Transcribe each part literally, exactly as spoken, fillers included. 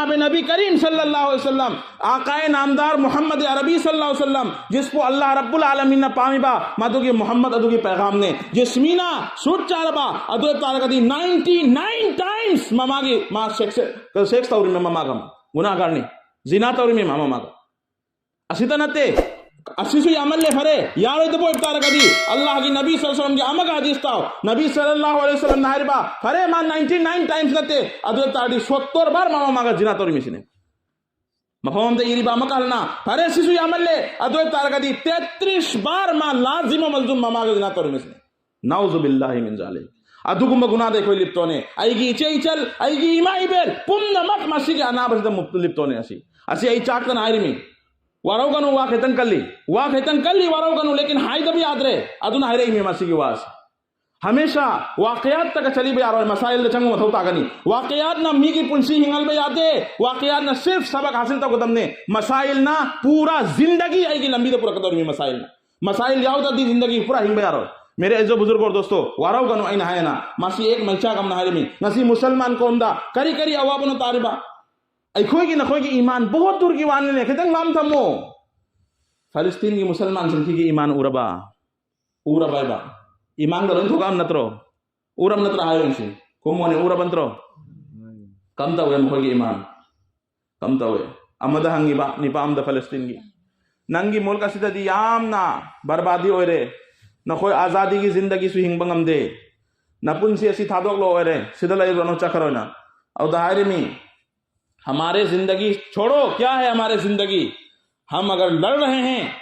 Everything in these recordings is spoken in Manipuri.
ꯅꯕꯤ ꯀꯔꯤꯝ ꯁꯜꯂꯜꯂꯥꯍꯨ ꯑꯂꯩꯍꯤ ꯋꯁꯜꯂꯝ, ꯑꯥꯀꯥꯌꯦ ꯅꯥꯝꯗꯥꯔ ꯃꯨꯍꯝꯃꯗ ꯑꯔꯕꯤ ꯁꯜꯂꯜꯂꯥꯍꯨ ꯑꯂꯩꯍꯤ ꯋꯁꯜꯂꯝ, ꯖꯤꯁꯄꯨ ꯑꯜꯂꯥꯍ ꯔꯕꯨꯜ ꯑꯥꯂꯃꯤꯟꯅ ꯄꯥꯝꯃꯤꯕ, ꯃꯗꯨꯒꯤ ꯃꯨꯍꯝꯃꯗ ꯑꯗꯨꯒꯤ ꯄꯩꯒꯥꯝꯅꯦ꯫ ꯖꯤꯁꯃꯤꯅ ꯁꯨꯠ ꯆꯥꯔꯕ, ꯑꯗꯨ ꯑꯣꯏꯕ ꯇꯥꯔꯒꯗꯤ ninety nine times ꯃꯃꯥꯒꯤ ꯃꯥ ꯁꯦꯛꯁ, ꯁꯦꯛꯁ ꯇꯧꯔꯤꯃꯤ ꯃꯃꯥꯒ꯫ ꯒꯨꯅꯥꯒꯥꯔꯅꯤ, ꯖꯤꯅꯥ ꯇꯧꯔꯤꯃꯤ ꯃꯃꯥꯒ꯫ ꯑꯁꯤꯇ ꯅꯠꯇꯦ, ꯑꯁꯤꯁꯨ ꯌꯥꯝꯃꯜꯂꯦ꯫ ꯐꯔꯦ, ꯌꯥꯔꯣꯏꯗꯕ ꯑꯣꯏꯕ ꯇꯥꯔꯒꯗꯤ ꯑꯜꯂꯥꯍꯒꯤ ꯅꯕꯤ ꯁꯜꯂꯜꯂꯥꯍꯨ ꯑꯂꯩꯍꯤ ꯋꯁꯜꯂꯝꯒꯤ ꯑꯃꯒ ꯍꯗꯤꯁ ꯇꯥꯎ꯫ ꯅꯕꯤ ꯁꯜꯂꯜꯂꯥꯍꯨ ꯑꯂꯩꯍꯤ ꯋꯁꯜꯂꯝꯅ ꯍꯥꯏꯔꯤꯕ, ꯐꯔꯦ, ꯃꯥ ninety nine times ꯅꯠꯇꯦ, ꯑꯗꯨ ꯑꯣꯏꯕ ꯇꯥꯔꯗꯤ ꯁꯣꯠꯇꯣꯔ ꯕꯥꯔ ꯃꯥ ꯃꯃꯥꯒ ꯖꯤꯅꯥ ꯇꯧꯔꯤꯃꯤꯁꯤꯅꯦ꯫ ꯃꯐꯝ ꯑꯃꯗ ꯏꯔꯤꯕ ꯑꯃꯀ ꯑꯍꯜꯅ, ꯐꯔꯦ, ꯁꯤꯁꯨ ꯌꯥꯝꯃꯜꯂꯦ, ꯑꯗꯨ ꯑꯣꯏꯕ ꯇꯥꯔꯒꯗꯤ ꯇꯦꯇ꯭ꯔꯤꯁ ꯕꯥꯔ ꯃꯥ ꯂꯥꯖꯤꯃ ꯃꯜꯖꯨꯝ ꯃꯃꯥꯒ ꯖꯤꯅꯥ ꯇꯧꯔꯤꯃꯤꯁꯤꯅꯦ꯫ ꯅꯥꯎꯖꯨ ꯕꯤꯜꯂꯥꯍꯤ ꯃꯤꯟ ꯖꯥꯂꯤꯛ꯫ ꯑꯗꯨꯒꯨꯝꯕ ꯒꯨꯅꯥꯗ ꯑꯩꯈꯣꯏ ꯂꯤꯞꯇꯣꯅꯦ꯫ ꯑꯩꯒꯤ ꯏꯆꯦ ꯏꯆꯜ, ꯑꯩꯒꯤ ꯏꯃꯥ ꯏꯕꯦꯜ ꯄꯨꯝꯅꯃꯛ ꯃꯁꯤꯒꯤ ꯑꯅꯥꯕꯁꯤꯗ ꯃꯨꯞ-, ꯂꯤꯞꯇꯣꯅꯦ꯫ ꯑꯁꯤ, ꯑꯁꯤ ꯑꯩ ꯆꯥꯛꯇꯅ ꯍꯥꯏꯔꯤꯃꯤ꯫ ꯋꯥꯔꯧꯒꯅꯨ, ꯋꯥ ꯈꯤꯇꯪ ꯀꯜꯂꯤ, ꯋꯥ ꯈꯤꯇꯪ ꯀꯜꯂꯤ, ꯋꯥꯔꯧꯒꯅꯨ, ꯂꯦꯀꯤꯟ ꯍꯥꯏꯗꯕ ꯌꯥꯗ꯭ꯔꯦ꯫ ꯑꯗꯨꯅ ꯍꯥꯏꯔꯛꯏꯃꯤ ꯃꯁꯤꯒꯤ ꯋꯥꯁꯤ꯫ ꯍꯃꯦꯁꯥ ꯋꯥꯀꯤꯌꯥꯠꯇꯒ ꯆꯠꯂꯤꯕ ꯌꯥꯔꯣꯏ, ꯃꯁꯥꯏꯜꯗ ꯆꯪꯕ ꯃꯊꯧ ꯇꯥꯒꯅꯤ꯫ ꯋꯥꯀꯤꯌꯥꯠꯅ ꯃꯤꯒꯤ ꯄꯨꯟꯁꯤ ꯍꯤꯡꯍꯟꯕ ꯌꯥꯗꯦ꯫ ꯋꯥꯀꯤꯌꯥꯠꯅ ꯁꯤꯔꯐ ꯁꯕꯛ ꯍꯥꯁꯤꯜ ꯇꯧꯒꯗꯕꯅꯤ꯫ ꯃꯁꯥꯏꯜꯅ ꯄꯨꯔꯥ ꯖꯤꯟꯗꯒꯤ ꯑꯩꯒꯤ ꯂꯝꯕꯤꯗ ꯄꯨꯔꯛꯀꯗꯧꯔꯤꯃꯤ꯫ ꯃꯁꯥꯏꯜꯅ, ꯃꯁꯥꯏꯜ ꯌꯥꯎꯗ꯭ꯔꯗꯤ ꯖꯤꯟꯗꯒꯤ ꯄꯨꯔꯥ ꯍꯤꯡꯕ ꯌꯥꯔꯣꯏ꯫ ꯃꯦꯔꯦ ꯑꯖꯣ ꯕꯨꯖꯨꯔꯒ ꯑꯣꯔ ꯗꯣꯁꯇꯣ, ꯋꯥꯔꯧꯒꯅꯨ ꯑꯩꯅ ꯍꯥꯏꯅ꯫ ꯃꯁꯤ ꯑꯦꯛ ꯃꯩꯆꯥꯛ ꯑꯃꯅ ꯍꯥꯏꯔꯤꯃꯤ꯫ ꯉꯁꯤ ꯃꯨꯁꯜꯃꯥꯟ ꯀꯣꯝꯗ ꯀꯔꯤ ꯀꯔꯤ ꯑꯋꯥꯕꯅꯣ ꯇꯥꯔꯤꯕ? ꯑꯩꯈꯣꯏꯒꯤ ꯅꯈꯣꯏꯒꯤ ꯏꯃꯥꯟ ꯕꯣꯍꯣꯠ ꯗꯨꯔꯒꯤ ꯋꯥꯅꯤꯅꯦ, ꯈꯤꯇꯪ ꯂꯥꯞꯅ ꯊꯝꯃꯣ꯫ ꯐꯂꯁꯇꯤꯟꯒꯤ ꯃꯨꯁꯜꯃꯥꯟꯁꯤꯡꯁꯤꯒꯤ ꯏꯃꯥꯟ ꯎꯔꯕ? ꯎꯔꯕ ꯍꯥꯏꯕ? ꯏꯃꯥꯟꯒ ꯂꯣꯏ ꯊꯣꯛꯂꯛꯑꯕ ꯅꯠꯇ꯭ꯔꯣ? ꯎꯔꯕ ꯅꯠꯇ꯭ꯔꯣ ꯍꯥꯏꯌꯨ ꯌꯦꯡꯁꯤ꯫ ꯈꯨꯝꯃꯣꯅꯦ, ꯎꯔꯕ ꯅꯠꯇ꯭ꯔꯣ? ꯀꯝ ꯇꯧꯋꯦ ꯃꯈꯣꯏꯒꯤ ꯏꯃꯥꯟ? ꯀꯝ ꯇꯧꯋꯦ? ꯑꯃꯗ ꯍꯪꯉꯤꯕ, ꯅꯤꯄꯥ ꯑꯃꯗ ꯐꯂꯁꯇꯤꯟꯒꯤ, "ꯅꯪꯒꯤ ꯃꯨꯜꯛ ꯑꯁꯤꯗꯗꯤ ꯌꯥꯝꯅ ꯕꯔꯕꯥꯗꯤ ꯑꯣꯏꯔꯦ, ꯅꯈꯣꯏ ꯑꯖꯥꯗꯤꯒꯤ ꯖꯤꯟꯗꯒꯤꯁꯨ ꯍꯤꯡꯕ ꯉꯝꯗꯦ, ꯅꯄꯨꯟꯁꯤ ꯑꯁꯤ ꯊꯥꯗꯣꯛꯂꯣ ꯑꯣꯏꯔꯦ, ꯁꯤꯗ ꯂꯩꯔꯨꯔꯅꯨ, ꯆꯠꯈ꯭ꯔꯣꯅ"꯫ ꯑꯗꯨꯗ ꯍꯥꯏꯔꯤꯃꯤ, "हमारे जिंदगी छोड़ो, क्या है हमारे जिंदगी? हम अगर लड़ रहे हैं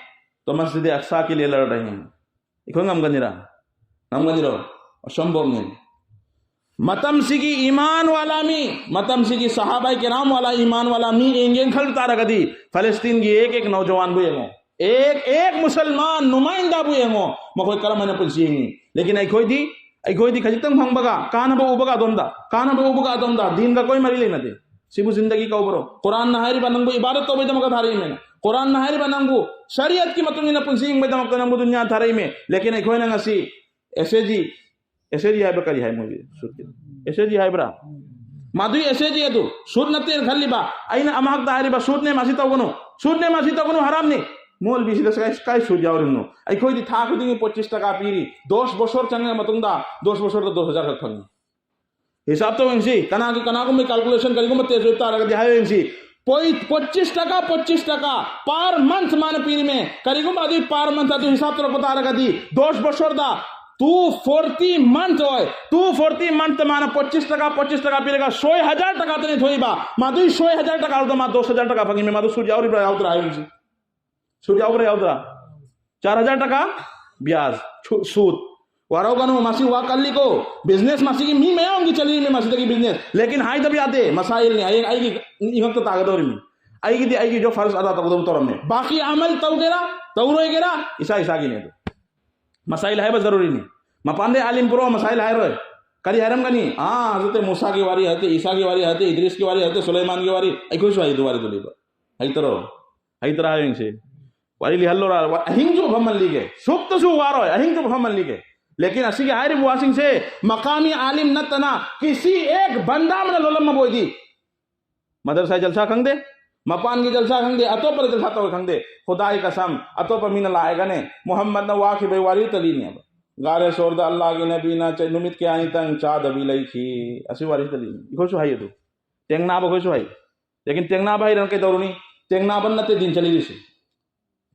तो मस्जिद अक्सा के लिए लड़ रहे हैं।" ꯑꯩꯈꯣꯏ ꯉꯝꯒꯅꯤꯔꯥ? ꯉꯝꯒꯅꯤꯔꯣ? ꯑꯁꯝꯚꯕꯅꯤ꯫ ꯃꯇꯝꯁꯤꯒꯤ ꯏꯃꯥꯟ ꯋꯥꯂꯥ ꯃꯤ, ꯃꯇꯝꯁꯤꯒꯤ ꯁꯍꯥꯕꯥꯏ ꯀꯤꯔꯥꯝ ꯋꯥꯂꯥ, ꯏꯃꯥꯟ ꯋꯥꯂꯥ ꯃꯤ ꯌꯦꯡꯒꯦꯅ ꯈꯜ ꯇꯥꯔꯒꯗꯤ ꯐꯂꯁꯇꯤꯟꯒꯤ ꯑꯦꯛ ꯑꯦꯛ ꯅꯧꯖꯋꯥꯟꯕꯨ ꯌꯦꯡꯉꯣ, ꯑꯦꯛ ꯑꯦꯛ ꯃꯨꯁꯜꯃꯥꯟ ꯅꯨꯃꯥꯏꯟꯗꯥꯕꯨ ꯌꯦꯡꯉꯣ, ꯃꯈꯣꯏ ꯀꯔꯝ ꯍꯥꯏꯅ ꯄꯨꯟꯁꯤ ꯍꯤꯡꯉꯤ꯫ ꯂꯦꯀꯤꯟ ꯑꯩꯈꯣꯏꯗꯤ, ꯑꯩꯈꯣꯏꯗꯤ ꯈꯖꯤꯛꯇꯪ ꯐꯪꯕꯒ, ꯀꯥꯟꯅꯕ ꯎꯕꯒ ꯑꯗꯣꯝꯗ, ꯀꯥꯟꯅꯕ ꯎꯕꯒ ꯑꯗꯣꯝꯗ, ꯗꯤꯟꯒ ꯀꯣꯏ ꯃꯔꯤ ꯂꯩꯅꯗꯦ꯫ ꯁꯤꯕꯨ ꯖꯤꯟꯗꯒꯤ ꯀꯧꯕ꯭ꯔꯣ? ꯀꯨꯔꯥꯟꯅ ꯍꯥꯏꯔꯤꯕ ꯅꯪꯕꯨ ꯏꯕꯥꯗꯠ ꯇꯧꯕꯩꯗꯃꯛꯇ ꯊꯥꯔꯛꯏꯃꯦꯅ, ꯀꯨꯔꯥꯟꯅ ꯍꯥꯏꯔꯤꯕ ꯅꯪꯕꯨ ꯁꯔꯤꯌꯠꯀꯤ ꯃꯇꯨꯡ ꯏꯟꯅ ꯄꯨꯟꯁꯤ ꯍꯤꯡꯕꯩꯗꯃꯛꯇ ꯅꯪꯕꯨ ꯗꯨꯅꯤꯌꯥ ꯊꯥꯔꯛꯏꯃꯦ꯫ ꯂꯦꯀꯤꯟ ꯑꯩꯈꯣꯏꯅ ꯉꯁꯤ ꯑꯦꯁ A G, S A G ꯍꯥꯏꯕ ꯀꯔꯤ ꯍꯥꯏ ꯃꯣꯏꯒꯤ ꯁꯨꯠꯀꯤ? ꯑꯦꯁ ꯑꯦ ꯖꯤ ꯍꯥꯏꯕ꯭ꯔꯥ? ꯃꯗꯨꯏ ꯑꯦꯁꯦꯠꯅꯤ ꯑꯗꯨ꯫ ꯁꯨꯠ ꯅꯠꯇꯦꯅ ꯈꯜꯂꯤꯕ꯫ ꯑꯩꯅ ꯑꯃꯍꯛꯇ ꯍꯥꯏꯔꯤꯕ, ꯁꯨꯠꯅꯦ, ꯃꯁꯤ ꯇꯧꯒꯅꯨ, ꯁꯨꯠꯅꯦ, ꯃꯁꯤ ꯇꯧꯒꯅꯨ, ꯍꯔꯥꯝꯅꯤ꯫ ꯃꯣꯜꯕꯤꯁꯤꯗ ꯀꯥꯏ, ꯀꯥꯏ ꯁꯨꯠ ꯌꯥꯎꯔꯤꯕꯅꯣ? ꯑꯩꯈꯣꯏꯗꯤ ꯊꯥ ꯈꯨꯗꯤꯡꯒꯤ ꯄꯣꯆꯤꯁ ꯇꯀꯥ ꯄꯤꯔꯤ꯫ ꯗꯣꯁ ꯕꯣꯁꯣꯔ ꯆꯪꯉ ꯃꯇꯨꯡꯗ ꯗꯣꯁ ꯕꯣꯁꯣꯔꯗ ꯗꯣꯁ ꯍꯖꯥꯔ ꯈꯛ ꯐꯪꯉꯤ꯫ ꯍꯤꯁꯥꯕ ꯇꯧ ꯌꯦꯡꯁꯤ, ꯀꯅꯥꯒꯤ, ꯀꯅꯥꯒꯨꯝꯕ ꯀꯥꯜꯀꯨꯂꯦꯁꯟ ꯀꯔꯤꯒꯨꯝꯕ ꯇꯦꯁ ꯑꯣꯏꯕ ꯇꯥꯔꯒꯗꯤ ꯍꯥꯏꯌꯨ ꯌꯦꯡꯁꯤ꯫ ꯄꯣꯏ-, ꯄꯣꯆꯤꯁ ꯇꯀꯥ, ꯄꯣꯆꯤꯁ ꯇꯀꯥ per month ꯃꯥꯅ ꯄꯤꯔꯤꯃꯦ꯫ ꯀꯔꯤꯒꯨꯝꯕ ꯑꯗꯨꯒꯤ per month ꯑꯗꯨ ꯍꯤꯁꯥꯕ ꯇꯧꯔꯛꯄ ꯇꯥꯔꯒꯗꯤ ꯗꯣꯁ ꯕꯣꯁꯣꯔꯗ two forty month ꯑꯣꯏ꯫ Two forty month ꯃꯥꯅ ꯄꯣꯆꯤꯁ ꯇꯀꯥ, ꯄꯣꯆꯤꯁ ꯇꯀꯥ ꯄꯤꯔꯒ ꯁꯣꯏ ꯍꯖꯥꯔ ꯇꯀꯥ ꯇꯅꯤ ꯊꯣꯛꯏꯕ꯫ ꯃꯗꯨꯏ ꯁꯣꯏ ꯍꯖꯥꯔ ꯇꯀꯥꯗꯨꯗ ꯃꯥ ꯗꯣꯁ ꯍꯖꯥꯔ ꯇꯀꯥ ꯐꯪꯉꯤꯃꯦ꯫ ꯃꯗꯨ ꯁꯨꯠ ꯌꯥꯎꯔꯤꯕ꯭ꯔꯥ ꯌꯥꯎꯗ꯭ꯔꯥ ꯍꯥꯏꯌꯨ ꯌꯦꯡꯁꯤ꯫ ꯁꯨꯠ ꯌꯥꯎꯕ꯭ꯔꯥ ꯌꯥꯎꯗ꯭ꯔꯥ? ꯆꯥꯔ ꯍꯖꯥꯔ ꯇꯀꯥ ꯕ꯭ꯌꯥꯖ, ꯁꯨ-, ꯁꯨꯠ꯫ ꯋꯥꯔꯧꯒꯅꯨ, ꯃꯁꯤ ꯋꯥ ꯀꯜꯂꯤꯀꯣ꯫ ꯕꯤꯖꯤꯅꯦꯁ ꯃꯁꯤꯒꯤ ꯃꯤ ꯃꯌꯥꯝꯒꯤ ꯆꯠꯂꯤꯕꯅꯤ ꯃꯁꯤꯗꯒꯤ ꯕꯤꯖꯤꯅꯦꯁ꯫ ꯂꯦꯀꯤꯟ ꯍꯥꯏꯗꯕ ꯌꯥꯗꯦ, ꯃꯁꯥꯏꯜꯅꯤ꯫ ꯍꯌꯦꯡ ꯑꯩꯒꯤ ꯏꯉꯛꯇ ꯇꯥꯒꯗꯧꯔꯤꯕꯅꯤ꯫ ꯑꯩꯒꯤꯗꯤ ꯑꯩꯒꯤ ꯖꯣꯕ ꯐꯔꯁ ꯑꯗꯥ ꯇꯧꯒꯗꯧꯕ ꯇꯧꯔꯝꯅꯦ꯫ ꯕꯥꯀꯤ ꯑꯃꯜ ꯇꯧꯒꯦꯔꯥ ꯇꯧꯔꯣꯏꯒꯦꯔꯥ ꯏꯁꯥ ꯏꯁꯥꯒꯤꯅꯤ ꯑꯗꯨ꯫ ꯃꯁꯥꯏꯜ ꯍꯥꯏꯕ ꯖꯔꯨꯔꯤꯅꯤ꯫ ꯃꯄꯥꯟꯗꯩ ꯑꯥꯂꯤꯝ ꯄꯨꯔꯛꯑꯣ, ꯃꯁꯥꯏꯜ ꯍꯥꯏꯔꯣꯏ꯫ ꯀꯔꯤ ꯍꯥꯏꯔꯝꯒꯅꯤ? ꯑꯥ, ꯍꯖꯔꯠ ꯃꯨꯁꯥꯒꯤ ꯋꯥꯔꯤ, ꯍꯖꯔꯠ ꯏꯁꯥꯒꯤ ꯋꯥꯔꯤ, ꯍꯖꯔꯠ ꯏꯗ꯭ꯔꯤꯁꯀꯤ ꯋꯥꯔꯤ, ꯍꯖꯔꯠ ꯁꯨꯂꯩꯃꯥꯟꯒꯤ ꯋꯥꯔꯤ꯫ ꯑꯩꯈꯣꯏꯁꯨ ꯍꯩ ꯑꯗꯨ ꯋꯥꯔꯤꯗꯨ ꯂꯤꯕ꯫ ꯍꯩꯇꯔꯣ? ꯍꯩꯇꯔꯥ ꯍꯌꯦꯡꯁꯦ? ꯋꯥꯔꯤ ꯂꯤꯍꯜꯂꯣꯔꯥ? ꯋꯥ-, ꯑꯍꯤꯡꯁꯨ ꯐꯝꯍꯜꯂꯤꯒꯦ꯫ ꯁꯨꯞꯇꯁꯨ ꯋꯥꯔꯣꯏ, ꯑꯍꯤꯡꯁꯨ ꯐꯝꯍꯜꯂꯤꯒꯦ꯫ ꯂꯦꯀꯤꯟ ꯑꯁꯤꯒꯤ ꯍꯥꯏꯔꯤꯕ ꯋꯥꯁꯤꯡꯁꯦ ꯃꯀꯥꯃꯤ ꯑꯥꯂꯤꯝ ꯅꯠꯇꯅ ꯀꯤꯁꯤ ꯑꯦꯛ ꯕꯟꯗꯥ ꯑꯃꯅ ꯂꯣꯜꯂꯝꯃꯕ ꯑꯣꯏꯗꯤ꯫ ꯃꯗꯔꯁꯥ ꯖꯜꯁꯥ ꯈꯪꯗꯦ, ꯃꯄꯥꯟꯒꯤ ꯖꯜꯁꯥ ꯈꯪꯗꯦ, ꯑꯇꯣꯞꯄꯗ ꯖꯜꯁꯥ ꯇꯧꯋꯦ ꯈꯪꯗꯦ꯫ ꯈꯨꯗꯥꯏ ꯀꯁꯝ, ꯑꯇꯣꯞꯄ ꯃꯤꯅ ꯂꯥꯛꯑꯒꯅꯦ, ꯃꯨꯍꯝꯃꯗꯅ ꯋꯥꯈꯤꯕꯩ ꯋꯥꯔꯤ ꯇꯂꯤꯅꯦꯕ꯫ ꯒꯥꯔꯦ ꯁꯣꯔꯗ ꯑꯜꯂꯥꯒꯤ ꯅꯕꯤꯅ ꯆ-, ꯅꯨꯃꯤꯠ ꯀꯌꯥꯅꯤꯇꯪ ꯆꯥꯗꯕꯤ ꯂꯩꯈꯤ꯫ ꯑꯁꯤ ꯋꯥꯔꯤ ꯇꯂꯤꯅꯤ꯫ ꯑꯩꯈꯣꯏꯁꯨ ꯍꯩ ꯑꯗꯨ꯫ ꯇꯦꯡꯅꯥꯕ ꯑꯩꯈꯣꯏꯁꯨ ꯍꯩ꯫ ꯂꯦꯀꯤꯟ ꯇꯦꯡꯅꯥꯕ ꯍꯩꯔꯅ ꯀꯩꯗꯧꯔꯨꯅꯤ? ꯇꯦꯡꯅꯥꯕ ꯅꯠꯇꯦ ꯗꯤꯟ ꯆꯠꯂꯤꯁꯤ꯫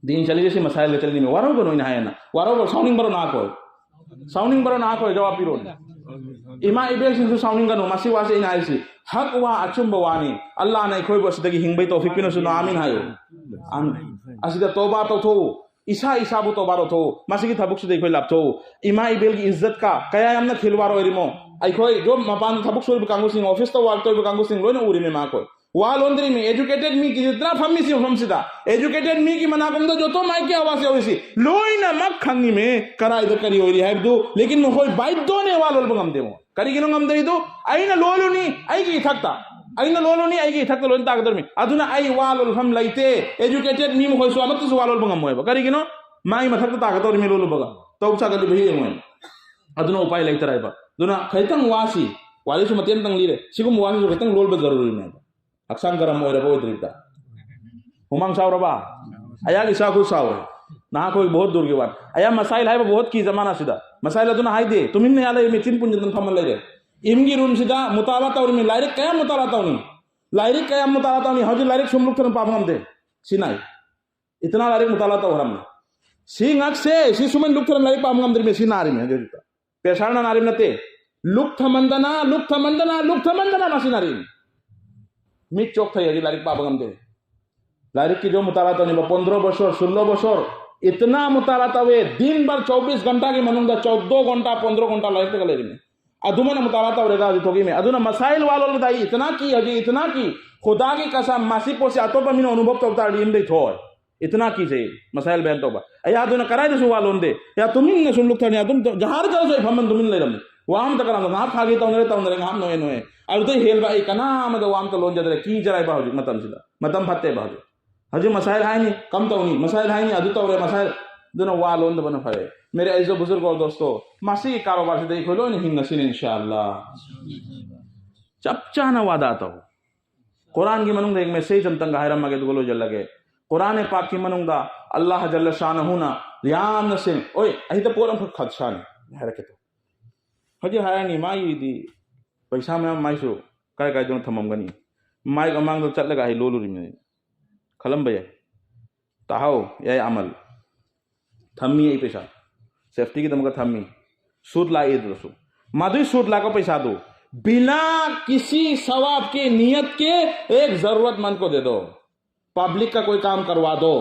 ꯗꯤꯟ ꯆꯠꯂꯤꯁꯤ ꯃꯁꯥꯏꯜꯒ ꯆꯠꯂꯤꯅꯤ꯫ ꯋꯥꯔꯧꯒꯅꯨ ꯑꯩꯅ ꯍꯥꯏꯌꯦꯅ꯫ ꯋꯥꯔꯧꯕ, ꯁꯥꯎꯅꯤꯡꯕꯔꯣ ꯅꯥꯈꯣꯏ? ꯁꯥꯎꯅꯤꯡꯕꯔꯣ ꯅꯥꯈꯣꯏ? ꯖꯋꯥꯕ ꯄꯤꯔꯣꯅꯦ꯫ ꯏꯃꯥ ꯏꯕꯦꯜꯁꯤꯡꯁꯨ ꯁꯥꯎꯅꯤꯡꯒꯅꯨ꯫ ꯃꯁꯤ ꯋꯥꯁꯦ ꯑꯩꯅ ꯍꯥꯏꯔꯤꯁꯤ ꯍꯛ ꯋꯥ, ꯑꯆꯨꯝꯕ ꯋꯥꯅꯤ꯫ ꯑꯜꯂꯥꯍꯅ ꯑꯩꯈꯣꯏꯕꯨ ꯑꯁꯤꯗꯒꯤ ꯍꯤꯡꯕꯩ ꯇꯧꯐꯤꯛ ꯄꯤꯅꯁꯨ, ꯑꯥꯃꯤꯟ ꯍꯥꯏꯌꯨ꯫ ꯑꯥꯃꯤꯟ꯫ ꯑꯁꯤꯗ ꯇꯧꯕꯥ ꯇꯧꯊꯣꯛꯎ꯫ ꯏꯁꯥ ꯏꯁꯥꯕꯨ ꯇꯧꯕꯥ ꯇꯧꯊꯣꯛꯎ꯫ ꯃꯁꯤꯒꯤ ꯊꯕꯛꯁꯤꯗ ꯑꯩꯈꯣꯏ ꯂꯥꯞꯊꯣꯛꯎ꯫ ꯏꯃꯥ ꯏꯕꯦꯜꯒꯤ ꯏꯖꯠꯀ ꯀꯌꯥ ꯌꯥꯝꯅ ꯈꯤꯜꯋꯥꯔ ꯑꯣꯏꯔꯤꯃꯣ꯫ ꯑꯩꯈꯣꯏ ꯖꯣꯕ ꯃꯄꯥꯟꯗ ꯊꯕꯛ ꯁꯨꯔꯤꯕ ꯀꯥꯡꯕꯨꯁꯤꯡ, ꯑꯣꯐꯤꯁꯇ ꯋꯥꯔꯛ ꯇꯧꯔꯤꯕ ꯀꯥꯡꯕꯨꯁꯤꯡ ꯂꯣꯏꯅ ꯎꯔꯤꯃꯤ ꯃꯥꯈꯣꯏ꯫ ꯋꯥ ꯂꯣꯟꯗ꯭ꯔꯤꯃꯤ꯫ ꯑꯦꯖꯨꯀꯦꯇꯦꯗ ꯃꯤ ꯀꯤꯖꯤꯇ꯭ꯔꯥ ꯐꯝꯃꯤꯁꯤ ꯃꯐꯝꯁꯤꯗ꯫ ꯑꯦꯖꯨꯀꯦꯇꯦꯗ ꯃꯤꯒꯤ ꯃꯅꯥꯀꯣꯡꯗ ꯖꯣꯇꯣ ꯃꯥꯏꯛꯀꯤ ꯑꯋꯥꯖ ꯌꯧꯔꯤꯁꯤ꯫ ꯂꯣꯏꯅꯃꯛ ꯈꯪꯉꯤꯃꯤ꯫ ꯀꯔꯥꯏꯗ ꯀꯔꯤ ꯑꯣꯏꯔꯤ ꯍꯥꯏꯕꯗꯨ꯫ ꯂꯦꯀꯤꯟ ꯃꯈꯣꯏ ꯕꯥꯏꯗꯣꯅꯦ ꯋꯥ ꯂꯣꯟꯕ ꯉꯝꯗꯦ ꯃꯣ꯫ ꯀꯔꯤꯒꯤꯅꯣ ꯉꯝꯗꯔꯤꯗꯨ? ꯑꯩꯅ ꯂꯣꯜꯂꯨꯅꯤ ꯑꯩꯒꯤ ꯏꯊꯛꯇ꯫ ꯑꯩꯅ ꯂꯣꯜꯂꯨꯅꯤ ꯑꯩꯒꯤ ꯏꯊꯛꯇ ꯂꯣꯏꯅ ꯇꯥꯒꯗꯧꯔꯤꯃꯤ꯫ ꯑꯗꯨꯅ ꯑꯩ ꯋꯥ ꯂꯣꯜꯐꯝ ꯂꯩꯇꯦ꯫ ꯑꯦꯖꯨꯀꯦꯇꯦꯗ ꯃꯤ ꯃꯈꯣꯏꯁꯨ ꯑꯃꯠꯇꯁꯨ ꯋꯥ ꯂꯣꯜꯕ ꯉꯝꯃꯣꯏꯕ꯫ ꯀꯔꯤꯒꯤꯅꯣ? ꯃꯥꯒꯤ ꯃꯊꯛꯇ ꯇꯥꯒꯗꯧꯔꯤꯃꯤ ꯂꯣꯜꯂꯨꯕꯒ꯫ ꯇꯧ ꯆꯥꯒꯠꯂꯤꯕ ꯍꯤ ꯌꯦꯡꯉꯣꯏ꯫ ꯑꯗꯨꯅ ꯎꯄꯥꯏ ꯂꯩꯇꯔꯦꯕ꯫ ꯑꯗꯨꯅ ꯈꯤꯇꯪ ꯋꯥꯁꯤ ꯋꯥꯔꯤꯁꯨ ꯃꯇꯦꯛ ꯑꯃꯇꯪ ꯂꯤꯔꯦ꯫ ꯁꯤꯒꯨꯝꯕ ꯋꯥꯁꯤꯁꯨ ꯈꯤꯇꯪ ꯂꯣꯜꯕ ꯖꯔꯨꯔꯤꯅꯦꯕ꯫ ꯍꯛꯆꯥꯡ ꯒꯔꯝ ꯑꯣꯏꯔꯕ ꯑꯣꯏꯗ꯭ꯔꯤꯕꯗ? ꯍꯨꯃꯥꯡ ꯁꯥꯎꯔꯕ? ꯑꯩꯍꯥꯛ ꯏꯁꯥ ꯈꯨꯠ ꯁꯥꯎꯔꯦ꯫ ꯅꯍꯥꯛꯈꯣꯏ ꯕꯣꯍꯠ ꯗꯨꯔꯒꯤ ꯋꯥꯅꯤ꯫ ꯑꯩꯍꯥꯛ ꯃꯁꯥꯏꯜ ꯍꯥꯏꯕ ꯕꯣꯍꯠꯀꯤ ꯖꯃꯥꯅꯥꯁꯤꯗ꯫ ꯃꯁꯥꯏꯜ ꯑꯗꯨꯅ ꯍꯥꯏꯗꯦ, ꯇꯨꯃꯤꯟꯅ ꯌꯥ ꯂꯩ, ꯃꯤꯆꯤꯟ ꯄꯨꯟꯖꯟꯗꯅ ꯐꯝꯃ ꯂꯩꯔꯦ꯫ ꯏꯝꯒꯤ ꯔꯨꯝꯁꯤꯗ ꯃꯨꯇꯥꯂꯥ ꯇꯧꯔꯤꯃꯤ, ꯂꯥꯏꯔꯤꯛ ꯀꯌꯥꯝ ꯃꯨꯇꯥꯂꯥ ꯇꯧꯅꯤ? ꯂꯥꯏꯔꯤꯛ ꯀꯌꯥꯝ ꯃꯨꯇꯥꯂꯥ ꯇꯧꯅꯤ? ꯍꯧꯖꯤꯛ ꯂꯥꯏꯔꯤꯛ ꯁꯨꯝ ꯂꯨꯞꯊꯅ ꯄꯥꯕ ꯉꯝꯗꯦ꯫ ꯁꯤ ꯅꯥꯏ꯫ ꯏꯇꯅꯥ ꯂꯥꯏꯔꯤꯛ ꯃꯨꯇꯥꯂꯥ ꯇꯧꯈ꯭ꯔꯕꯅꯤ꯫ ꯁꯤ ꯉꯥꯛꯁꯦ, ꯁꯤ ꯁꯨꯃꯥꯏꯅ ꯂꯨꯞꯊꯅ ꯂꯥꯏꯔꯤꯛ ꯄꯥꯕ ꯉꯝꯗ꯭ꯔꯤꯃꯦ, ꯁꯤ ꯅꯥꯔꯤꯃꯦ ꯍꯧꯖꯤꯛ ꯍꯧꯖꯤꯛꯇ꯫ ꯄ꯭ꯔꯦꯁꯔꯅ ꯅꯥꯔꯤꯕ ꯅꯠꯇꯦ꯫ ꯂꯨꯞꯊꯃꯟꯗꯅ, ꯂꯨꯞꯊꯃꯟꯗꯅ, ꯂꯨꯞꯊꯃꯟꯗꯅ ꯃꯁꯤ ꯅꯥꯔꯤꯃꯤ꯫ ꯃꯤꯠ ꯆꯣꯛꯊꯩ ꯍꯧꯖꯤꯛ ꯂꯥꯏꯔꯤꯛ ꯄꯥꯕ ꯉꯝꯗꯦ꯫ ꯂꯥꯏꯔꯤꯛꯀꯤꯗꯣ ꯃꯨꯇꯥꯂꯥ ꯇꯧꯅꯤꯡꯕ ꯄꯣꯟꯗ꯭ꯔꯣ ꯕꯁꯣꯔ, ꯁꯨꯜꯂꯣ ꯕꯁꯣꯔ, ꯏꯇꯅꯥ ꯃꯨꯇꯥꯂꯥ ꯇꯧꯋꯦ꯫ ꯗꯤꯟ ꯚꯔ ꯆꯧꯕꯤꯁ ꯘꯟꯇꯥꯒꯤ ꯃꯅꯨꯡꯗ ꯆꯧꯗꯣ ꯘꯟꯇꯥ, ꯄꯣꯟꯗ꯭ꯔꯣ ꯘꯟꯇꯥ ꯂꯥꯏꯔꯤꯛꯇꯒ ꯂꯩꯔꯤꯃꯤ꯫ ꯑꯗꯨꯃꯥꯏꯅ ꯃꯨꯇꯥꯂꯥ ꯇꯧꯔꯦꯒ ꯍꯧꯖꯤꯛ ꯊꯣꯛꯏꯃꯤ꯫ ꯑꯗꯨꯅ ꯃꯁꯥꯏꯜ ꯋꯥ ꯂꯣꯟꯕꯗ ꯑꯩ ꯏꯇꯅꯥ ꯀꯤ, ꯍꯧꯖꯤꯛ ꯏꯇꯅꯥ ꯀꯤ, ꯈꯨꯗꯥꯒꯤ ꯀꯁꯝ, ꯃꯁꯤ ꯄꯣꯠꯁꯤ ꯑꯇꯣꯞꯄ ꯃꯤꯅ ꯑꯅꯨꯚꯕ ꯇꯧ ꯇꯥꯔꯗꯤ ꯏꯝꯗꯩ ꯊꯣꯛꯑꯣꯏ꯫ ꯏꯇꯅꯥ ꯀꯤꯖꯩ ꯃꯁꯥꯏꯜ ꯕꯌꯥꯟ ꯇꯧꯕ꯫ ꯑꯩ ꯑꯗꯨꯅ ꯀꯗꯥꯏꯗꯁꯨ ꯋꯥ ꯂꯣꯟꯗꯦ꯫ ꯑꯩ ꯇꯨꯃꯤꯟꯅ ꯁꯨꯝ ꯂꯨꯞꯊꯅꯤ꯫ ꯑꯗꯨꯝ ꯖꯍꯥꯔ ꯆꯠꯂꯁꯨ ꯑꯩ ꯐꯝꯃꯟ ꯇꯨꯃꯤꯟ ꯂꯩꯔꯝꯃꯤ꯫ ꯋꯥ ꯑꯝꯇ ꯀꯅꯥꯝꯇ ꯉꯥꯏꯍꯥꯛ ꯐꯥꯒꯤ ꯇꯧꯅꯔꯦ ꯇꯧꯅꯔꯦ, ꯉꯥꯏꯍꯥꯛ ꯅꯣꯛꯑꯦ ꯅꯣꯛꯑꯦ꯫ ꯑꯗꯨꯗꯩ ꯍꯦꯜꯕ ꯑꯩ ꯀꯅꯥ ꯑꯃꯗ ꯋꯥ ꯑꯝꯇ ꯂꯣꯟꯖꯗ꯭ꯔꯦ꯫ ꯀꯤꯖꯔꯦꯕ ꯍꯧꯖꯤꯛ ꯃꯇꯝꯁꯤꯗ꯫ ꯃꯇꯝ ꯐꯠꯇꯦꯕ ꯍꯧꯖꯤꯛ꯫ ꯍꯧꯖꯤꯛ ꯃꯁꯥꯏꯜ ꯍꯥꯏꯅꯤ ꯀꯝ ꯇꯧꯅꯤ, ꯃꯁꯥꯏꯜ ꯍꯥꯏꯅꯤ ꯑꯗꯨ ꯇꯧꯔꯦ, ꯃꯁꯥꯏꯜ꯫ ꯑꯗꯨꯅ ꯋꯥ ꯂꯣꯟꯗꯕꯅ ꯐꯔꯦ꯫ ꯃꯦꯔꯦ ꯑꯩꯖꯣ ꯕꯨꯖꯨꯔꯒ ꯑꯣꯔ ꯗꯣꯁꯇꯣ, ꯃꯁꯤꯒꯤ ꯀꯥꯔꯣꯕꯥꯔꯁꯤꯗ ꯑꯩꯈꯣꯏ ꯂꯣꯏꯅ ꯍꯤꯡꯉꯁꯤꯅꯦ ꯏꯟꯁꯥ ꯑꯜꯂꯥ꯫ ꯆꯞ ꯆꯥꯅ ꯋꯥꯗꯥ ꯇꯧ꯫ ꯀꯨꯔꯥꯟꯒꯤ ꯃꯅꯨꯡꯗ ꯍꯦꯛ ꯃꯦꯁꯦꯖ ꯑꯝꯇꯪꯒ ꯍꯥꯏꯔꯝꯃꯒꯦ, ꯑꯗꯨꯒ ꯂꯣꯏꯁꯤꯜꯂꯒꯦ꯫ ꯀꯨꯔꯥꯟ ꯄꯥꯛꯀꯤ ꯃꯅꯨꯡꯗ ꯑꯜꯂꯥꯍ ꯖꯜꯂ ꯁꯥꯅꯍꯨꯅ ꯌꯥꯝꯅ ꯁꯦꯡ-, ꯑꯣꯏ, ꯑꯍꯤꯗ ꯄꯣꯠ ꯑꯃꯈꯛ ꯈꯠꯁꯥꯅꯤ ꯍꯥꯏꯔꯛꯀꯦ ꯇꯧ꯫ ꯍꯧꯖꯤꯛ ꯍꯥꯏꯔꯅꯤ, ꯃꯥꯒꯤꯗꯤ ꯄꯩꯁꯥ ꯃꯌꯥꯝ ꯃꯥꯏꯁꯨ ꯀꯥꯏ ꯀꯥꯏꯗꯅꯣ ꯊꯝꯃꯝꯒꯅꯤ꯫ ꯃꯥꯏ ꯃꯃꯥꯡꯗ ꯆꯠꯂꯒ ꯑꯩ ꯂꯣꯜꯂꯨꯔꯤꯕꯅꯤ ꯈꯜꯂꯝꯕ ꯌꯥꯏ꯫ ꯇꯥꯍꯧ, ꯌꯥꯏ ꯑꯃꯜ꯫ ꯊꯝꯃꯤ ꯑꯩ ꯄꯩꯁꯥ꯫ ꯁꯦꯐꯇꯤꯒꯤꯗꯃꯛꯇ ꯊꯝꯃꯤ꯫ ꯁꯨꯠ ꯂꯥꯛꯏ ꯑꯗꯨꯗꯁꯨ꯫ ꯃꯗꯨꯏ ꯁꯨꯠ ꯂꯥꯛꯄ ꯄꯩꯁꯥꯗꯨ ꯕꯤꯅꯥ ꯀꯤꯁꯤ ꯁꯋꯥꯕ ꯀꯤ ꯅꯤꯌꯠ ꯀꯦ ꯑꯦꯛ ꯖꯔꯨꯔꯠꯃꯟꯗ ꯀꯣ ꯗꯦ ꯗꯣ꯫ ꯄꯕ꯭ꯂꯤꯛ ꯀ ꯀꯣꯏ ꯀꯥꯝ ꯀꯔꯋꯥ ꯗꯣ꯫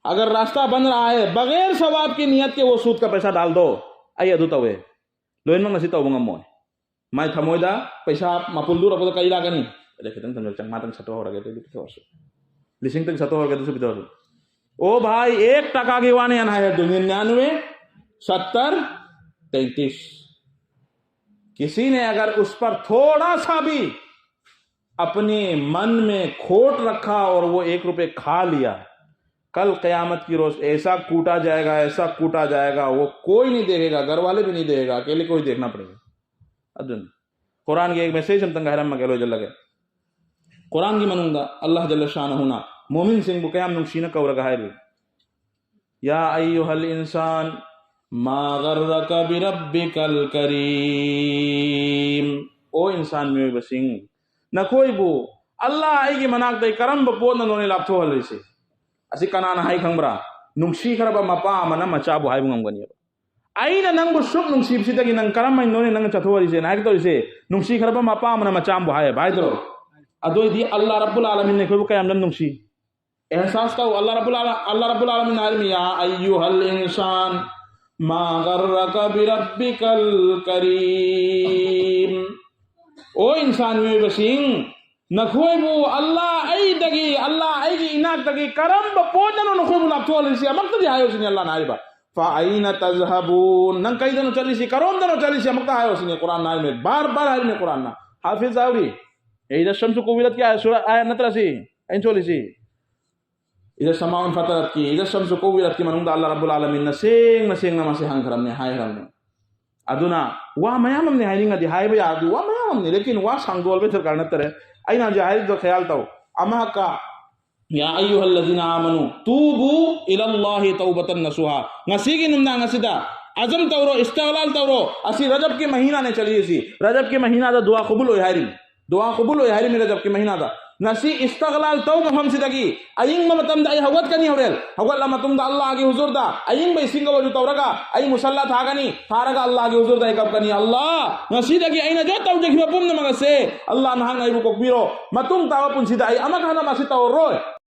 ꯑꯒꯔ ꯔꯥꯁꯇꯥ ꯕꯟ ꯔꯍꯥ ꯍꯦ, ꯕꯒꯦꯔ ꯁꯋꯥꯕ ꯀꯤ ꯅꯤꯌꯠ ꯀꯦ ꯋꯣ ꯁꯨꯠ ꯀ ꯄꯩꯁꯥ ꯗꯥꯜ ꯗꯣ꯫ ꯑꯩ ꯑꯗꯨ ꯇꯧꯋꯦ꯫ ꯂꯣꯏꯅꯃꯛꯅ ꯁꯤ ꯇꯧꯕ ꯉꯝꯃꯣꯏ꯫ ꯃꯥꯏ ꯊꯃꯣꯏꯗ ꯄꯩꯁꯥ ꯃꯄꯨꯜꯗꯨ ꯎꯔꯛꯄꯗ ꯀꯔꯤ ꯂꯥꯛꯀꯅꯤ? ꯑꯗ ꯈꯤꯇꯪ ꯊꯝꯖꯤꯜꯂ ꯆꯥꯝꯃꯉꯥꯇꯪ ꯁꯠꯇꯣꯛꯍꯧꯔꯒꯦ, ꯑꯗꯨꯗꯤ ꯄꯤꯊꯣꯛꯑꯁꯨ꯫ ꯂꯤꯁꯤꯡꯇꯪ ꯁꯠꯇꯣꯛꯍꯧꯔꯒꯦ, ꯑꯗꯨꯁꯨ ꯄꯤꯊꯣꯛꯑꯁꯨ꯫ ꯑꯣ ꯚꯥꯏ, ꯑꯦꯛ ꯇꯥꯀꯥꯒꯤ ꯋꯥꯅꯦ ꯍꯥꯏꯅ ꯍꯥꯏꯔꯗꯨ, ꯅꯤन्यानवे, सत्तर, तैंतीस। किसी ने अगर उस पर थोड़ा सा भी अपने मन में खोट रखा और वो एक रुपये खा लिया, कल क़यामत की रोज़ ऐसा कूटा जाएगा, ऐसा कूटा जाएगा, वो कोई नहीं देखेगा, घर वाले भी नहीं देखेगा, अकेले को ही देखना पड़ेगा। ꯑꯗꯨꯅꯤ꯫ ꯀꯨꯔꯥꯟꯒꯤ ꯑꯩ ꯃꯦꯁꯦꯖ ꯑꯝꯇꯪꯒ ꯍꯥꯏꯔꯝꯃꯒꯦ ꯂꯣꯏꯁꯤꯜꯂꯒꯦ꯫ ꯀꯨꯔꯥꯟꯒꯤ ꯃꯅꯨꯡꯗ ꯑꯜꯂꯥꯍ ꯖꯜꯂ ꯁꯥꯅꯍꯨꯅ ꯃꯣꯃꯤꯟꯁꯤꯡꯕꯨ ꯀꯌꯥꯝ ꯅꯨꯡꯁꯤꯅ ꯀꯧꯔꯒ ꯍꯥꯏꯔꯤ, "ꯌꯥ ꯑꯌꯨꯍꯜ ꯏꯟꯁꯥꯟ, ꯃꯥ ꯒꯔꯔꯀ ꯕꯤꯔꯕꯤꯀꯜ ꯀꯔꯤꯝ"꯫ ꯑꯣ ꯏꯟꯁꯥꯟ ꯃꯤꯑꯣꯏꯕꯁꯤꯡ, ꯅꯈꯣꯏꯕꯨ ꯑꯜꯂꯥꯍ ꯑꯩꯒꯤ ꯃꯅꯥꯛꯇ ꯀꯔꯝꯕ ꯄꯣꯠꯅꯅꯣꯅꯦ ꯂꯥꯞꯊꯣꯛꯍꯜꯂꯤꯁꯦ? ꯑꯁꯤ ꯀꯅꯥꯅ ꯍꯥꯏ ꯈꯪꯕ꯭ꯔꯥ? ꯅꯨꯡꯁꯤꯈ꯭ꯔꯕ ꯃꯄꯥ ꯑꯃꯅ ꯃꯆꯥꯕꯨ ꯍꯥꯏꯕ ꯉꯝꯒꯅꯦꯕ꯫ "ꯑꯩꯅ ꯅꯪꯕꯨ ꯁꯨꯛ ꯅꯨꯡꯁꯤꯕꯁꯤꯗꯒꯤ ꯅꯪ ꯀꯔꯝꯍꯥꯏꯅꯅꯣꯅꯦ ꯅꯪꯅ ꯆꯠꯊꯣꯛꯍꯜꯂꯤꯁꯦꯅ" ꯍꯥꯏꯒꯦ ꯇꯧꯔꯤꯁꯦ꯫ ꯅꯨꯡꯁꯤꯈ꯭ꯔꯕ ꯃꯄꯥ ꯑꯃꯅ ꯃꯆꯥ ꯑꯃꯕꯨ ꯍꯥꯏꯌꯦꯕ ꯍꯥꯏꯗ꯭ꯔꯣ? ꯑꯗꯨ ꯑꯣꯏꯗꯤ ꯑꯜꯂꯥꯍ ꯔꯕꯨꯜ ꯑꯥꯂꯃꯤꯟꯅ ꯑꯩꯈꯣꯏꯕꯨ ꯀꯌꯥꯝ ꯌꯥꯝ ꯅꯨꯡꯁꯤ? ꯑꯦꯍꯁꯥꯁ ꯇꯧ꯫ ꯑꯜꯂꯥꯍ ꯔꯕꯨꯜ ꯑꯥꯂ-, ꯑꯜꯂꯥꯍ ꯔꯕꯨꯜ ꯑꯥꯂꯃꯤꯟꯅ ꯍꯥꯏꯔꯤꯃꯤ, "ꯌꯥ ꯑꯌꯨꯍꯜ ꯏꯟꯁꯥꯟ, ꯃꯥ ꯒꯔꯔꯀ ꯕꯤꯔꯕꯤꯀꯜ ꯀꯔꯤꯝ"꯫ ꯑꯣ ꯏꯟꯁꯥꯟ ꯃꯤꯑꯣꯏꯕꯁꯤꯡ, ꯅꯈꯣꯏꯕꯨ ꯑꯜꯂꯥꯍ ꯑꯩꯗꯒꯤ, ꯑꯜꯂꯥꯍ ꯑꯩꯒꯤ ꯏꯅꯥꯛꯇꯒꯤ ꯀꯔꯝꯕ ꯄꯣꯠꯅꯅꯣ ꯅꯈꯣꯏꯕꯨ ꯂꯥꯞꯊꯣꯛꯍꯜꯂꯤꯁꯤ? ꯑꯃꯛꯇꯗꯤ ꯍꯥꯏꯌꯨ ꯁꯤꯅꯤ ꯑꯜꯂꯥꯍꯅ ꯍꯥꯏꯔꯤꯕ꯫ "ꯐ ꯑꯩꯅ ꯇꯖꯍꯕꯨꯟ"꯫ ꯅꯪ ꯀꯩꯗꯅꯣ ꯆꯠꯂꯤꯁꯤ? ꯀꯔꯣꯝꯗꯅꯣ ꯆꯠꯂꯤꯁꯤ? ꯑꯃꯨꯛꯇ ꯍꯥꯏꯌꯣ ꯁꯤꯅꯤ ꯀꯨꯔꯥꯟꯅ ꯍꯥꯏꯔꯤꯃꯤ꯫ Bar bar ꯍꯥꯏꯔꯤꯃꯤ ꯀꯨꯔꯥꯟꯅ꯫ ꯍꯥꯐꯤꯖ ꯌꯥꯎꯔꯤ꯫ "ꯏꯗ ꯁꯝꯁꯨ ꯀꯨꯋꯤꯔꯠ" ꯀꯌꯥ ꯁꯨꯔꯥ ꯑꯥꯌꯠ ꯅꯠꯇ꯭ꯔꯥ ꯁꯤ? ꯑꯩꯅ ꯁꯣꯜꯂꯤꯁꯤ꯫ "ꯏꯗ ꯁꯃꯥꯎꯟ ꯐꯇꯔꯠꯀꯤ", "ꯏꯗ ꯁꯝꯁꯨ ꯀꯨꯋꯤꯔꯠꯀꯤ" ꯃꯅꯨꯡꯗ ꯑꯜꯂꯥꯍ ꯔꯕꯨꯜ ꯑꯥꯂꯃꯤꯟꯅ ꯁꯦꯡꯅ ꯁꯦꯡꯅ ꯃꯁꯤ ꯍꯪꯈ꯭ꯔꯕꯅꯤ, ꯍꯥꯏꯈ꯭ꯔꯕꯅꯤ꯫ ꯑꯗꯨꯅ ꯋꯥ ꯃꯌꯥꯝ ꯑꯃꯅꯤ ꯍꯥꯏꯅꯤꯡꯉꯗꯤ ꯍꯥꯏꯕ ꯌꯥꯔꯗꯤ ꯋꯥ ꯃꯌꯥꯝ ꯑꯃꯅꯤ, ꯂꯦꯀꯤꯟ ꯋꯥ ꯁꯥꯡꯗꯣꯛꯍꯟꯕꯒꯤ ꯗꯔꯀꯥꯔ ꯅꯠꯇꯔꯦ꯫ ꯑꯩꯅ ꯍꯧꯖꯤꯛ ꯍꯥꯏꯔꯤꯕꯗꯣ ꯈꯌꯥꯜ ꯇꯧ꯫ ꯑꯃꯍꯛꯀ "ꯌꯥ ꯑꯌꯨꯍꯜꯂꯖꯤꯅ ꯑꯥꯃꯅꯨ ꯇꯨꯕꯨ ꯏꯂꯜꯂꯥꯍꯤ ꯇꯧꯕꯇꯟ ꯅꯁꯨꯍꯥ"꯫ ꯉꯁꯤꯒꯤ ꯅꯨꯃꯤꯗꯥꯡ ꯑꯁꯤꯗ ꯑꯖꯝ ꯇꯧꯔꯣ, ꯏꯁꯇꯒꯂꯥꯜ ꯇꯧꯔꯣ꯫ ꯑꯁꯤ ꯔꯖꯕꯀꯤ ꯃꯍꯤꯅꯥꯅꯦ ꯆꯠꯂꯤꯁꯤ꯫ ꯔꯖꯕꯀꯤ ꯃꯍꯤꯅꯥꯗ ꯗꯨꯋꯥ ꯀꯕꯨꯜ ꯑꯣꯏ ꯍꯥꯏꯔꯤꯅꯤ꯫ ꯗꯨꯋꯥ ꯀꯕꯨꯜ ꯑꯣꯏ ꯍꯥꯏꯔꯤꯃꯤ ꯔꯖꯕꯀꯤ ꯃꯍꯤꯅꯥꯗ꯫ ꯉꯁꯤ ꯏꯁꯇꯒꯂꯥꯜ ꯇꯧꯕ ꯃꯐꯝꯁꯤꯗꯒꯤ ꯑꯌꯤꯡꯕ ꯃꯇꯝꯗ ꯑꯩ ꯍꯧꯒꯠꯀꯅꯤ ꯍꯣꯔꯦꯟ꯫ ꯍꯧꯒꯠꯂ ꯃꯇꯨꯡꯗ ꯑꯜꯂꯥꯍꯒꯤ ꯍꯨꯖꯨꯔꯗ ꯑꯌꯤꯡꯕ ꯏꯁꯤꯡꯒ ꯑꯣꯏꯔꯁꯨ ꯇꯧꯔꯒ ꯑꯩ ꯃꯨꯁꯜꯂꯥ ꯊꯥꯒꯅꯤ꯫ ꯊꯥꯔꯒ ꯑꯜꯂꯥꯍꯒꯤ ꯍꯨꯖꯨꯔꯗ ꯑꯩ ꯀꯞꯀꯅꯤ, "ꯑꯜꯂꯥꯍ, ꯉꯁꯤꯗꯒꯤ ꯑꯩꯅ ꯖꯣꯏꯟ ꯇꯧꯖꯈꯤꯕ ꯄꯨꯝꯅꯃꯛ ꯑꯁꯦ ꯑꯜꯂꯥꯍ ꯅꯍꯥꯛꯅ ꯑꯩꯕꯨ ꯀꯣꯛꯄꯤꯔꯣ꯫ ꯃꯇꯨꯡ ꯇꯥꯕ ꯄꯨꯟꯁꯤꯗ ꯑꯩ ꯑꯃꯨꯛ ꯍꯟꯅ ꯃꯁꯤ ꯇꯧꯔꯔꯣꯏ"꯫